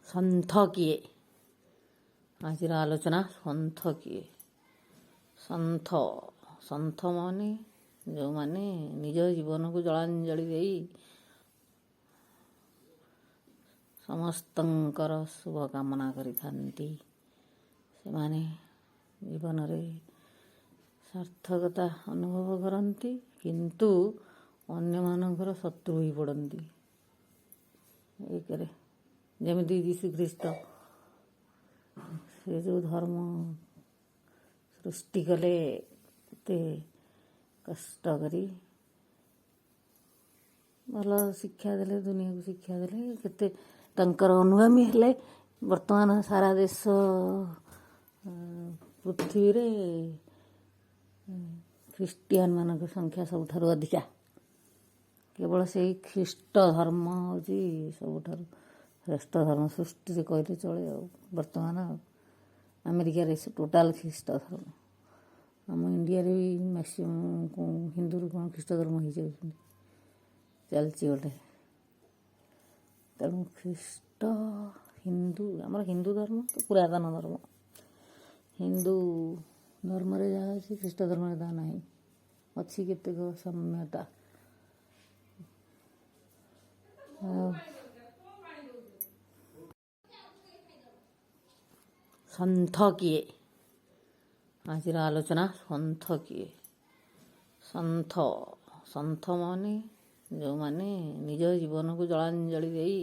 ସନ୍ଥ କିଏ? ଆଜିର ଆଲୋଚନା, ସନ୍ଥ କିଏ? ସନ୍ଥ, ସନ୍ଥ ମାନେ ଯେଉଁମାନେ ନିଜ ଜୀବନକୁ ଜଳାଞ୍ଜଳି ଦେଇ ସମସ୍ତଙ୍କର ଶୁଭ କାମନା କରିଥାନ୍ତି, ସେମାନେ ଜୀବନରେ ସାର୍ଥକତା ଅନୁଭବ କରନ୍ତି, କିନ୍ତୁ ଅନ୍ୟମାନଙ୍କର ଶତ୍ରୁ ହୋଇ ପଡ଼ନ୍ତି। ଏକରେ ଯେମିତି ଯୀଶୁ ଖ୍ରୀଷ୍ଟ, ସେ ଯେଉଁ ଧର୍ମ ସୃଷ୍ଟି କଲେ ଏତେ କଷ୍ଟ କରି, ଭଲ ଶିକ୍ଷା ଦେଲେ, ଦୁନିଆକୁ ଶିକ୍ଷା ଦେଲେ, କେତେ ତାଙ୍କର ଅନୁଗାମୀ ହେଲେ। ବର୍ତ୍ତମାନ ସାରା ଦେଶ ପୃଥିବୀରେ ଖ୍ରୀଷ୍ଟିଆନ ମାନଙ୍କ ସଂଖ୍ୟା ସବୁଠାରୁ ଅଧିକା। କେବଳ ସେଇ ଖ୍ରୀଷ୍ଟ ଧର୍ମ ହେଉଛି ସବୁଠାରୁ ଶ୍ରେଷ୍ଠ ଧର୍ମ ସୃଷ୍ଟିରେ କହିଲେ ଚଳେ। ଆଉ ବର୍ତ୍ତମାନ ଆଉ ଆମେରିକାରେ ଟୋଟାଲ ଖ୍ରୀଷ୍ଟ ଧର୍ମ। ଆମ ଇଣ୍ଡିଆରେ ବି ମ୍ୟାକ୍ସିମମ୍ ହିନ୍ଦୁରୁ କ'ଣ ଖ୍ରୀଷ୍ଟ ଧର୍ମ ହେଇଯାଉଛନ୍ତି, ଚାଲିଛି ଗୋଟେ। ତେଣୁ ଖ୍ରୀଷ୍ଟ, ହିନ୍ଦୁ, ଆମର ହିନ୍ଦୁ ଧର୍ମ ତ ପୁରାତନ ଧର୍ମ। ହିନ୍ଦୁ ଧର୍ମରେ ଯାହା ଅଛି, ଖ୍ରୀଷ୍ଟ ଧର୍ମରେ ତାହା ନାହିଁ। ଅଛି କେତେକ ସାମ୍ୟତା। ଆଉ ସନ୍ଥ କିଏ? ଆଜିର ଆଲୋଚନା, ସନ୍ଥ କିଏ? ସନ୍ଥ, ସନ୍ଥ ମାନେ ଯେଉଁମାନେ ନିଜ ଜୀବନକୁ ଜଳାଞ୍ଜଳି ଦେଇ